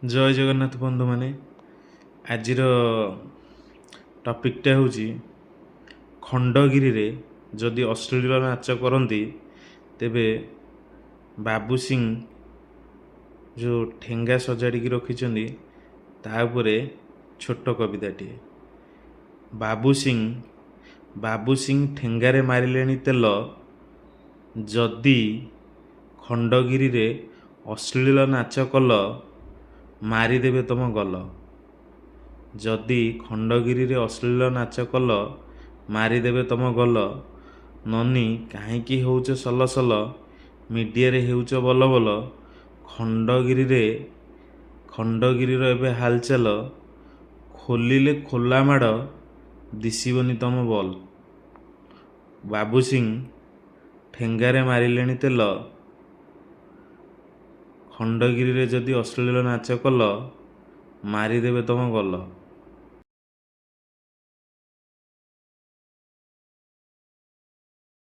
ଜୟ ଜଗନ୍ନାଥ ବନ୍ଧୁମାନେ। ଆଜିର ଟପିକ୍ଟା ହେଉଛି, ଖଣ୍ଡଗିରିରେ ଯଦି ଅଶ୍ଳୀଳ ନାଚ କରନ୍ତି ତେବେ ବାବୁ ସିଂ ଯେଉଁ ଠେଙ୍ଗା ସଜାଡ଼ିକି ରଖିଛନ୍ତି ତା ଉପରେ ଛୋଟ କବିତାଟିଏ। ବାବୁ ସିଂ, ବାବୁ ସିଂ ଠେଙ୍ଗାରେ ମାରିଲେଣି ତେଲ, ଯଦି ଖଣ୍ଡଗିରିରେ ଅଶ୍ଳୀଳ ନାଚ କଲ ମାରିଦେବେ ତମ ଗଲ। ଯଦି ଖଣ୍ଡଗିରିରେ ଅଶ୍ଳୀଳ ନାଚ କଲ ମାରିଦେବେ ତମ ଗଲ। ନନୀ କାହିଁକି ହେଉଛ ସଲସଲ, ମିଡ଼ିଆରେ ହେଉଛ ବଲ ବଲ। ଖଣ୍ଡଗିରିରେ, ଖଣ୍ଡଗିରିର ଏବେ ହାଲଚାଲ, ଖୋଲିଲେ ଖୋଲା ମାଡ଼ ଦିଶିବନି ତମ ବଲ୍। ବାବୁ ସିଂ ଠେଙ୍ଗାରେ ମାରିଲେଣି ତେଲ, ଖଣ୍ଡଗିରିରେ ଯଦି ଅଶ୍ଳୀଳ ନାଚ କଲ ମାରିଦେବେ ତମ ଗଲ।